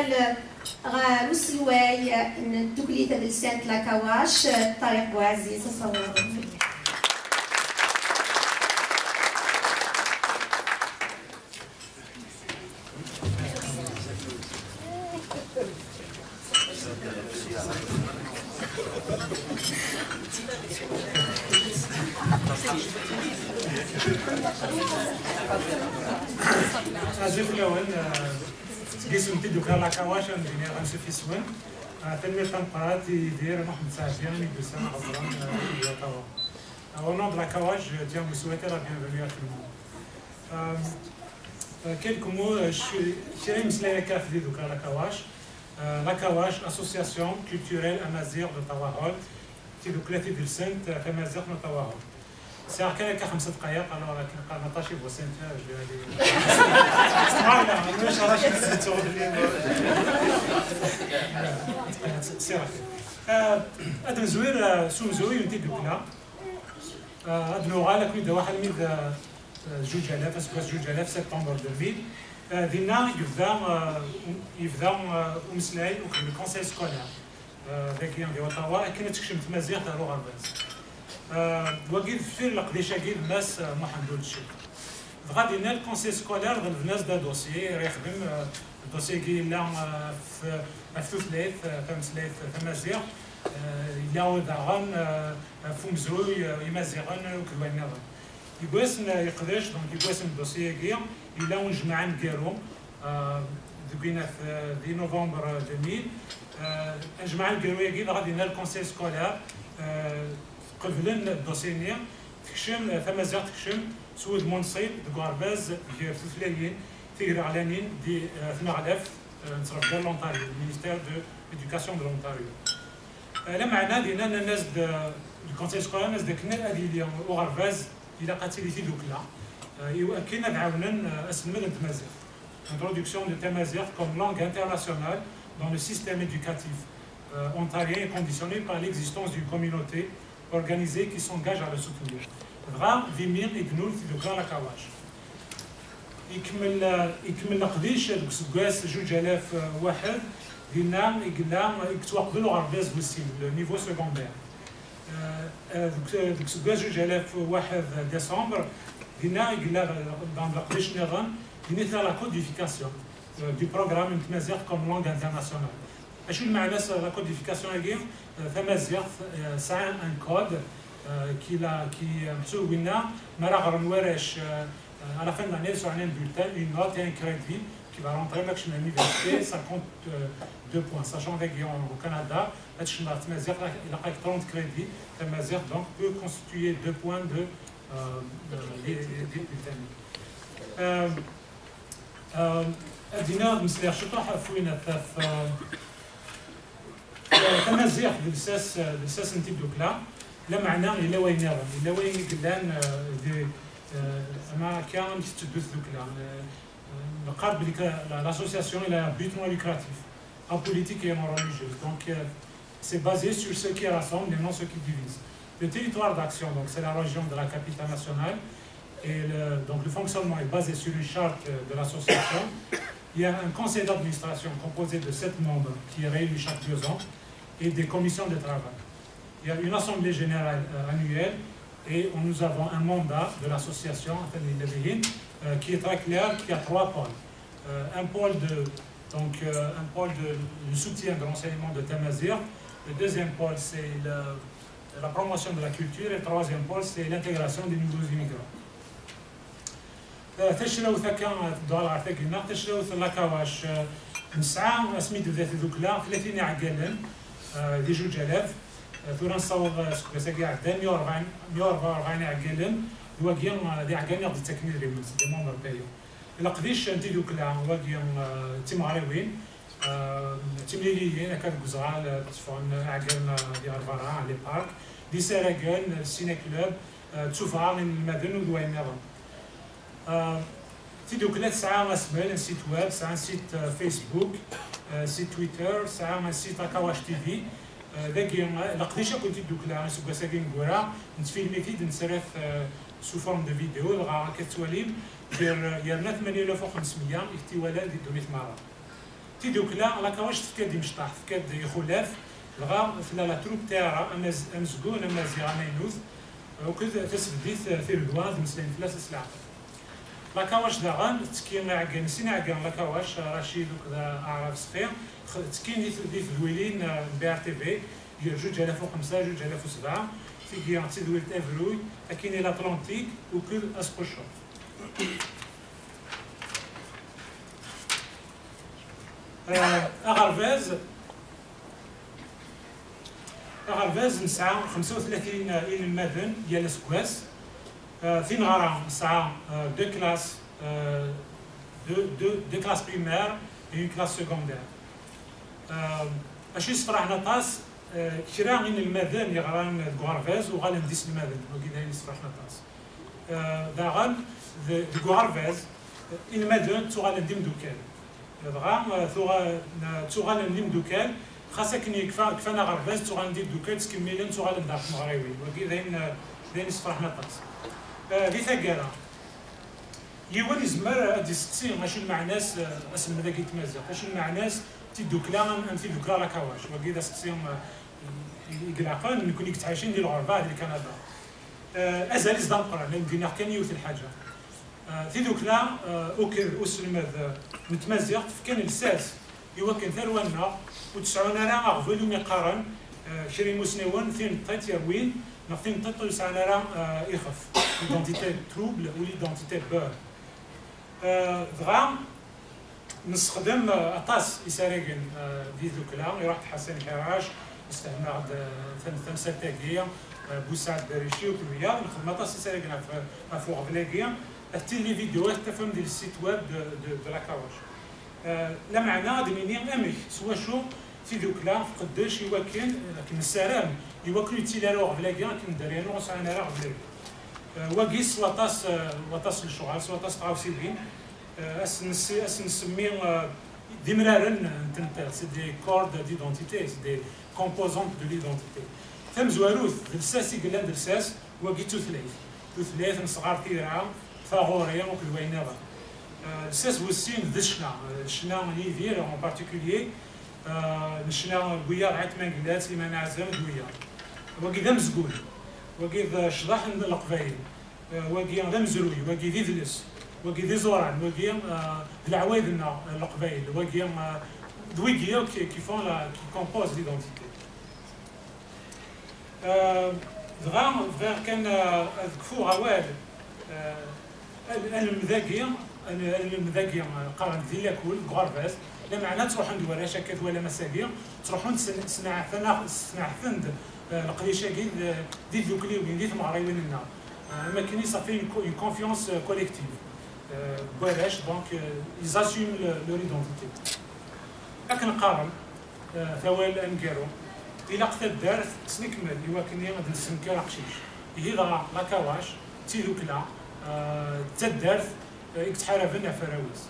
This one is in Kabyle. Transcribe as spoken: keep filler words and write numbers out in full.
Ɣer uselway n tdukli tadelsant Lakawac, Ṭariq Buɛziz, asawaḍ. Azul fell-awen, eh, seg yisem n tiddukla Lakawac, ad m-d-iniɣ ansuf yes-wen. Eh, tanemmirt tameqqrant i Yidir Muḥemmed Saɛdi, mi d-yusa ad ɣ-ẓren, eh, di Ottawa. Eh, au nom de Lakawac, je tiens à vous souhaiter la bienvenue à tout le monde. Euh, euh, quelques mots, euh, je suis, kra imeslayen akka ɣef tiddukla Lakawac. Euh, Lakawac, Association Culturelle Amazigh d'Ottawa Holt, tiddukla tidelsant, euh, tamaziɣt n Ottawa Holt. Sɛiɣ kan akka xemsa dqayeq, alors akken qqaren aṭas i bu cinq heures, je vais aller. Voilà, maca racid zettuɣ fell-i. Sɛiɣ. Euh, ad nezwir, euh, s umezruy n tiddukla. Ah, ad nuɣal akk-id waḥ almi d, ah, zuǧ alaf, aseggas zuǧ alaf, septembre deux mille. Ah, dinna i yebda, ah, um-, yebda, ah, umeslay akked le conseil scolaire, ah, dagi di Ottawa, akken ad tekcem tmaziɣt ar uɣerbaz. Ah, wagi deffir leqdic-agi d Mass, ah, Muḥend Ulcib. Dɣa dinna le conseil scolaire ḍelben-as-d adossier ara yexdem, ah, adossier-agi yella, ah, ɣef, ɣef tutlayt, ah, tameslayt tamaziɣt, ah, yella daɣen, ah, ɣef umezruy, eh, Imaziɣen akked wayen nniḍen. Deg wass n, eh, yeqdec, donc deg wass n dossier-agi, yella unejmaɛ aneggaru, eh, deg winat, eh, di novembre deux mille. Eh, anejmaɛ aneggaru-agi, dɣa dinna le conseil scolaire, eh, qeblen dossier-nni, tekcem, eh, tamaziɣt tekcem s wudem unṣib deg uɣerbaz gar tutlayin tigreɣlanin di, eh, tneɣlaft, eh, n ttrebga n l'Ontario, le ministère de l'éducation de l'Ontario. Eh, lameɛna dinna nnan-as-d, eh, le conseil scolaire nnan-as-d akken ad yili uɣerbaz, ilaq ad tili tidukla, eh, i wakken ad ɛawnen, eh, aselmed n tmaziɣt. Introduction de tamaziɣt comme langue internationale dans le système éducatif, euh, ontarien est conditionnée par l'existence d'une communauté organisée qui s'engage à le soutenir. Dɣa d imi i d-nul tidukla Lakawac. Ikemmel, ikemmel leqdic deg useggas zuǧ alaf waḥed, dinna i yella, i yettwaqbel uɣerbaz wis sin, le niveau secondaire. Euh, euh, deg, deg useggas zuǧ alaf waḥed décembre, dinna i yella, euh, dans leqdic nniḍen, dinna i tella la codification, euh, du programme n tmaziɣt comme langue internationale. Acu lmeɛna-s la codification-agi? Euh, tamaziɣt, euh, tesɛa un code, euh, qui la, qui, euh, meḥsub winna, mi ara ɣren warrac, euh, euh, à la fin de l'année, ils auront un bulletin, une note et un crédit qui va rentrer, ma kecmen l'université, ça compte, euh, deux points. Sachant dagi au Canada, ad tecnuḍ tamaziɣt, ilaq-ak trente crédits, tamaziɣt, donc, peut constituer deux points de, euh, euh, di, di, di bulletin. Euh, Euh, ad d-iniɣ ad meslayeɣ ciṭuḥ ɣef winat, ɣef, euh, euh, tamaziɣt d lsas, d lsas n tiddukla, lameɛna yella wayen nniḍen, yella wayen i yellan, euh, di, euh, ama akka amek tetteddu tdukla. Euh, euh, neqqar belli ka-, la, l'association elle a un but non lucratif, apolitique et non religieux. Donc, euh, c'est basé sur ce qui rassemble et non ce qui divise. Le territoire d'action, donc c'est la région de la capitale nationale, et le, donc le fonctionnement est basé sur une charte de l'association. Il y a un conseil d'administration composé de sept membres qui est réélu chaque deux ans et des commissions de travail. Il y a une assemblée générale, euh, annuelle et on, nous avons un mandat de l'association, euh, qui est très clair, qui a trois pôles. Euh, un pôle de, donc, euh, un pôle de, de soutien de l'enseignement de Tamazight. Le deuxième pôle, c'est le, la promotion de la culture. Et le troisième pôle, c'est l'intégration des nouveaux immigrants. Euh, tacrawt akka, euh, tedduɣal ɣer tagi-nneɣ, tacrawt n Lakawac, euh, nesɛa asmi d-tebda tdukla tlatin iɛeggalen, euh, di zuǧ alaf, euh, tura nessaweḍ, euh, seg wass-agi iɛeddan meyya u rebɛin, meyya u rebɛa u rebɛin iɛeggalen, d wagi, euh, d iɛeggalen i ɣ-d-ittaken idrimen, c'est des membres payants. Leqdic n tidukla, wagi, euh, d timeɣriwin, euh, d timliliyin, akka deg uzɣal, euh, tteffɣen iɛeggalen, euh, di Arbara, les parcs, d isaragen, euh, ciné-club, euh, d tuffɣa n yinelmaden u d wayen nniḍen. Euh, tidukla tesɛa asmel, un site web, tesɛa un site, euh, Facebook, euh, site Twitter, tesɛa un site Akawac T V. Euh, dagi, euh, leqdic akk n tidukla, aseggas-agi ineggura, nettfilmi-t-id, nettarra-t, euh, sous forme de vidéo, dɣa akka tettwalim, ger, yerna tmanya alaf u xemsmeyya i t-iwalan di ddunit merra. Tidukla, Lakawac tefka-d imecṭaḥ, tefka-d ixulaf, dɣa tella la troupe Tayara, amaz-, amezgun amaziɣ amaynut, akked tasbdit Tiregwa, ad mmeslayen fell-as s leɛqel. Lakawac daɣen, tettekki iɛeggan, sin iɛeggan n Lakawac, Racid akked Aɛrab Sexi, x-, ttekkin di t-, di tedwilin, eh, n B R T V, gar juǧ alaf u xemsa, juǧ alaf u sebɛa, tigi d tidwilt Abruy, akkin i l'Atlantique, akked Asquccuḍ. Eh, aɣerbaz, aɣerbaz nesɛa xemsa u tlatin inelmaden yal aseggas. Eh, tineɣra nesɛa, eh, deux classes, eh, deux, deux, deux classes primaires et une classe secondaire. Eh, acu yessefraḥen aṭas, eh, kra inelmaden yeɣran deg uɣerbaz uɣalen d iselmaden, wagi d ayen yessefraḥen aṭas. Eh, daɣen, de-, deg uɣerbaz, eh, inelmaden ttuɣalen d imdukal. Dɣa, eh, tuɣa-, eh, ttuɣalen d imdukal, xas akken yekfa, kfan aɣerbaz, ttuɣalen d imdukal, ttkemmilen, ttuɣalen d ar tmeɣriwin. Wagi d ayen, eh, d ayen yessefraḥen aṭas. Eh, di taggara, yiwen yezmer ad d-isteqsi acu lmeɛna-s, eh, aselmed-agi n tmaziɣt, acu lmeɛna-s tiddukla am, am tiddukla Lakawac. Wagi d aseqsi, eh, i, i ilaqen, nekni yettɛicin di lɣerba, di Lkanada. Eh, azal-is d ameqqran, la m-d-iniɣ kan yiwet n lḥaǧa. Eh, tidukla, eh, akked uselmed, eh, n tmaziɣt fkan lsas i wakken tarwa-nneɣ ur tesɛun ara aɣbel umi qqaren, eh, kra imusniwen, tineṭṭiṭ yerwin neɣ tineṭṭiṭ ur yesɛan ara, eh, ixef, l'identité trouble ou l'identité beurre. Eh, dɣa, Nessexdem, eh, aṭas isaragen, eh, di tdukla. Iruḥ-d Ḥasan Ḥirac, yessefhem-aɣ-d, eh, tam-, tamsalt-agi, eh, Busaɛd Barici akked wiyaḍ. Nexdem aṭas isaragen ɣef, ɣef uɣbel-agi. Atenti les vidéos, ad t-tafem di le site web de, de, de Lakawac. Eh, lameɛna ad d-nini amek, s wacu tidukla tqeddec i wakken, eh, akken nessaram, i wakken ur yettili ara uɣbel-agi, akken dderya-nneɣ ur sɛan ara aɣbel-agi. Eh, wagi s waṭas, eh, waṭas n lecɣal, s waṭas n tɣawsiwin. Eh, ad s-nessi-, ad s-nsemmi, eh, d imraren n tneṭṭiḍt, c'est des cordes d'identité, c'est des composantes de l'identité. Tamezwarut, d lsas i yellan d lsas, wagi d tutlayt. Tutlayt nesɣar tira, taɣuri, akked wayen nniḍen. Eh, lsas wis sin d ccna, eh, ccna n Yidir en particulier, eh, n ccna n wiyaḍ, Ɛetman Gellad, Sliman Ɛazem d wiyaḍ. Wagi d amezgun, wagi d ccḍeḥ n Leqbayel. Eh, wagi d amezruy, wagi d idles, wagi d iẓuran, wagi, eh, d leɛwayed-nneɣ, eh, Leqbayel, wagi, eh, d wigi akk qui, qui font la, qui composent l'identité. Eh, dɣa bɣiɣ kan, eh, ad kfuɣ awal, eh, al-, almend-agi, al-, almend-agi, eh, qqaren-d di lakul, deg uɣerbaz, lameɛna ttruḥun-d warrac akka twalam ass-agi, ttruḥun-d sen-, sneɛten-, sneɛten-d, eh, leqdic-agi d-, di tdukliwin, di tmeɣriwin-nneɣ. Eh, am akken i ça fait une co-, une confiance, eh, collective. Eh, n warrac, donc, eh, ils assument le-, leur identité. Akken qqaren, eh, tawal aneggaru, ilaq taddart tesnekmel i wakken ad nessenker aqcic. Ihi dɣa Lakawac d tidukla, eh, d taddart, eh, i yettḥaraben ɣef warraw-is.